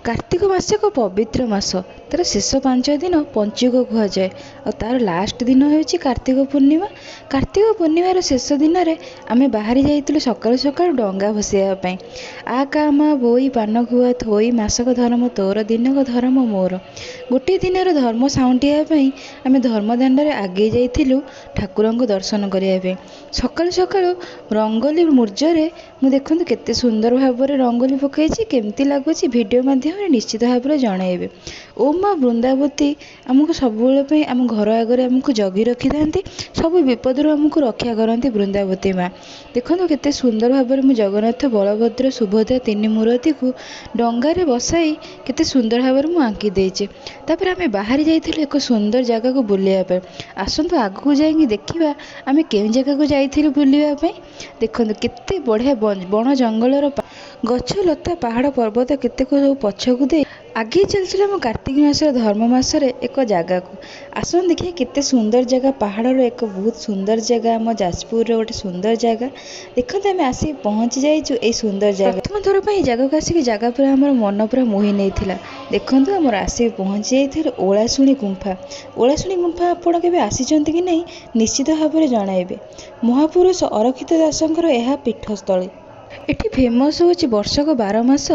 କାର୍ତ୍ତିକ ମାସ ଏକ ପବିତ୍ର ମାସ। ତାର ଶେଷ 5 ଦିନ ପଞ୍ଚୁକ କୁହାଯାଏ, ଆଉ ତାର ଲାଷ୍ଟ ଦିନ ହେଉଛି କାର୍ତ୍ତିକ ପୂର୍ଣ୍ଣିମା। କାର୍ତ୍ତିକ ପୂର୍ଣ୍ଣିମାର ଶେଷ ଦିନରେ ଆମେ ବାହାରି ଯାଇଥିଲୁ ସକାଳୁ ସକାଳୁ ଡଙ୍ଗା ଭସେଇବା ପାଇଁ। ଆ କା ମା ବୋଇ ପାନ ଗୁଆ ଥୋଇ, ମାସକ ଧର୍ମ ତୋର ଦିନକ ଧର୍ମ ମୋର। ଗୋଟିଏ ଦିନର ଧର୍ମ ସାଉଁଟିବା ପାଇଁ ଆମେ ଧର୍ମଦାଣ୍ଡରେ ଆଗେଇ ଯାଇଥିଲୁ ଠାକୁରଙ୍କୁ ଦର୍ଶନ କରିବା ପାଇଁ। ସକାଳୁ ସକାଳୁ ରଙ୍ଗୋଲି ମୂର୍ଜରେ ମୁଁ ଦେଖନ୍ତୁ କେତେ ସୁନ୍ଦର ଭାବରେ ରଙ୍ଗୋଲି ପକାଇଛି। କେମିତି ଲାଗୁଛି ଭିଡ଼ିଓ ମାଧ୍ୟମରେ ନିଶ୍ଚିତ ଭାବରେ ଜଣାଇବେ। ଓ ମା ବୃନ୍ଦାବତୀ ଆମକୁ ସବୁବେଳେ ପାଇଁ ଆମ ଘର ଆଗରେ ଆମକୁ ଜଗି ରଖିଥାନ୍ତି, ସବୁ ବିପଦରୁ ଆମକୁ ରକ୍ଷା କରନ୍ତି ବୃନ୍ଦାବତୀ ମା। ଦେଖନ୍ତୁ କେତେ ସୁନ୍ଦର ଭାବରେ ମୁଁ ଜଗନ୍ନାଥ, ବଳଭଦ୍ର, ସୁଭଦ୍ରା ତିନି ମୂରତିକୁ ଡଙ୍ଗାରେ ବସାଇ କେତେ ସୁନ୍ଦର ଭାବରେ ମୁଁ ଆଙ୍କି ଦେଇଛି। ତାପରେ ଆମେ ବାହାରି ଯାଇଥିଲୁ ଏକ ସୁନ୍ଦର ଜାଗାକୁ ବୁଲିବା ପାଇଁ। ଆସନ୍ତୁ ଆଗକୁ ଯାଇକି ଦେଖିବା ଆମେ କେଉଁ ଜାଗାକୁ ଯାଇଥିଲୁ ବୁଲିବା ପାଇଁ। ଦେଖନ୍ତୁ କେତେ ବଢ଼ିଆ ବଣ ଜଙ୍ଗଲର ଗଛ ଲତା, ପାହାଡ଼ ପର୍ବତ କେତେକ ସବୁ ପଛକୁ ଦେଇ ଆଗେଇ ଚାଲିଥିଲା ଆମ କାର୍ତ୍ତିକ ମାସର ଧର୍ମ ମାସରେ ଏକ ଜାଗାକୁ। ଆସନ୍ତୁ ଦେଖିବା କେତେ ସୁନ୍ଦର ଜାଗା, ପାହାଡ଼ର ଏକ ବହୁତ ସୁନ୍ଦର ଜାଗା, ଆମ ଯାଜପୁରର ଗୋଟେ ସୁନ୍ଦର ଜାଗା। ଦେଖନ୍ତୁ ଆମେ ଆସିକି ପହଞ୍ଚି ଯାଇଛୁ ଏଇ ସୁନ୍ଦର ଜାଗା। ପ୍ରଥମ ଥର ପାଇଁ ଏ ଜାଗାକୁ ଆସିକି ଜାଗା ପୁରା ଆମର ମନ ପୁରା ମୋହି ନେଇଥିଲା। ଦେଖନ୍ତୁ ଆମର ଆସିକି ପହଞ୍ଚି ଯାଇଥିଲୁ ଓଳାଶୁଣୀ ଗୁମ୍ଫା। ଓଳାଶୁଣୀ ଗୁମ୍ଫା ଆପଣ କେବେ ଆସିଛନ୍ତି କି ନାହିଁ ନିଶ୍ଚିତ ଭାବରେ ଜଣାଇବେ। ମହାପୁରୁଷ ଅରକ୍ଷିତ ଦାସଙ୍କର ଏହା ପୀଠସ୍ଥଳୀ। ଏଠି ଫେମସ୍ ହେଉଛି ବର୍ଷକ 12 ମାସ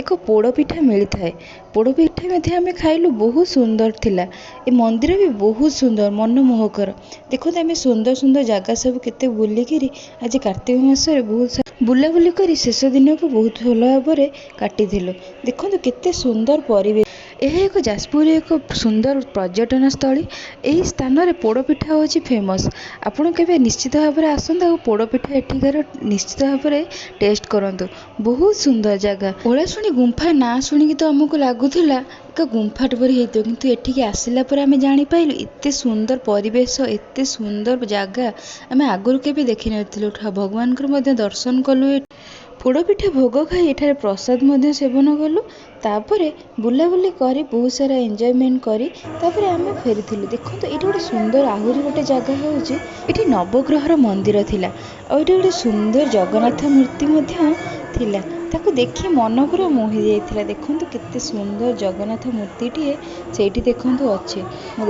ଏକ ପୋଡ଼ପିଠା ମିଳିଥାଏ। ପୋଡ଼ପିଠା ମଧ୍ୟ ଆମେ ଖାଇଲୁ, ବହୁତ ସୁନ୍ଦର ଥିଲା। ଏ ମନ୍ଦିର ବି ବହୁତ ସୁନ୍ଦର, ମନମୋହକର। ଦେଖନ୍ତୁ ଆମେ ସୁନ୍ଦର ସୁନ୍ଦର ଜାଗା ସବୁ କେତେ ବୁଲିକିରି ଆଜି କାର୍ତ୍ତିକ ମାସରେ ବହୁତ ବୁଲାବୁଲି କରି ଶେଷ ଦିନକୁ ବହୁତ ଭଲ ଭାବରେ କାଟିଥିଲୁ। ଦେଖନ୍ତୁ କେତେ ସୁନ୍ଦର ପରିବେଶ। ଏହା ଏକ ଯାଜପୁରର ଏକ ସୁନ୍ଦର ପର୍ଯ୍ୟଟନ ସ୍ଥଳୀ। ଏହି ସ୍ଥାନରେ ପୋଡ଼ପିଠା ହେଉଛି ଫେମସ୍। ଆପଣ କେବେ ନିଶ୍ଚିତ ଭାବରେ ଆସନ୍ତୁ ଆଉ ପୋଡ଼ପିଠା ଏଠିକାର ନିଶ୍ଚିତ ଭାବରେ ଟେଷ୍ଟ କରନ୍ତୁ। ବହୁତ ସୁନ୍ଦର ଜାଗା। ଓଳାଶୁଣୀ ଗୁମ୍ଫା ନାଁ ଶୁଣିକି ତ ଆମକୁ ଲାଗୁଥିଲା ଏକ ଗୁମ୍ଫାଟେ ପରି ହେଇଥିବ, କିନ୍ତୁ ଏଠିକି ଆସିଲା ପରେ ଆମେ ଜାଣିପାଇଲୁ ଏତେ ସୁନ୍ଦର ପରିବେଶ, ଏତେ ସୁନ୍ଦର ଜାଗା ଆମେ ଆଗରୁ କେବେ ଦେଖିନଥିଲୁ। ଭଗବାନଙ୍କର ମଧ୍ୟ ଦର୍ଶନ କଲୁ, ପୋଡ଼ପିଠା ଭୋଗ ଖାଇ ଏଠାରେ ପ୍ରସାଦ ମଧ୍ୟ ସେବନ କଲୁ। ତାପରେ ବୁଲାବୁଲି କରି ବହୁତ ସାରା ଏନ୍ଜୟମେଣ୍ଟ କରି ତାପରେ ଆମେ ଫେରିଥିଲୁ। ଦେଖନ୍ତୁ ଏଇଠି ଗୋଟେ ସୁନ୍ଦର ଆହୁରି ଗୋଟେ ଜାଗା ହେଉଛି, ଏଠି ନବଗ୍ରହର ମନ୍ଦିର ଥିଲା ଆଉ ଏଠି ଗୋଟେ ସୁନ୍ଦର ଜଗନ୍ନାଥ ମୂର୍ତ୍ତି ମଧ୍ୟ ଥିଲା। ତାକୁ ଦେଖି ମନ ପୁରା ମୋହି ଯାଇଥିଲା। ଦେଖନ୍ତୁ କେତେ ସୁନ୍ଦର ଜଗନ୍ନାଥ ମୂର୍ତ୍ତିଟିଏ ସେଇଠି ଦେଖନ୍ତୁ ଅଛି।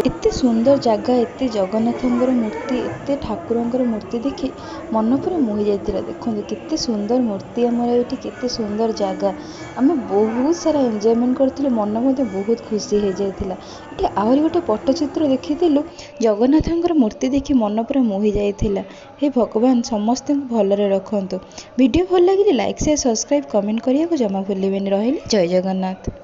ଏତେ ସୁନ୍ଦର ଜାଗା, ଏତେ ଜଗନ୍ନାଥଙ୍କର ମୂର୍ତ୍ତି, ଏତେ ଠାକୁରଙ୍କର ମୂର୍ତ୍ତି ଦେଖି ମନ ପୁରା ମୋହି ଯାଇଥିଲା। ଦେଖନ୍ତୁ କେତେ ସୁନ୍ଦର ମୂର୍ତ୍ତି ଆମର ଏଇଠି, କେତେ ସୁନ୍ଦର ଜାଗା। ଆମେ ବହୁତ ସାରା ଏନ୍ଜୟମେଣ୍ଟ କରିଥିଲୁ, ମନ ମଧ୍ୟ ବହୁତ ଖୁସି ହେଇଯାଇଥିଲା। ଏଠି ଆହୁରି ଗୋଟେ ପଟ୍ଟଚିତ୍ର ଦେଖିଥିଲୁ, ଜଗନ୍ନାଥଙ୍କର ମୂର୍ତ୍ତି ଦେଖି ମନ ପୁରା ମୋହି ଯାଇଥିଲା। ହେ ଭଗବାନ, ସମସ୍ତଙ୍କୁ ଭଲରେ ରଖନ୍ତୁ। ଭିଡ଼ିଓ ଭଲ ଲାଗିଲେ ଲାଇକ୍, ସେୟାର, ସବସ୍କ୍ରାଇବ୍, କମେଣ୍ଟ କରିବାକୁ ଜମା ଭୁଲିବେନି। ରହିଲି, ଜୟ ଜଗନ୍ନାଥ।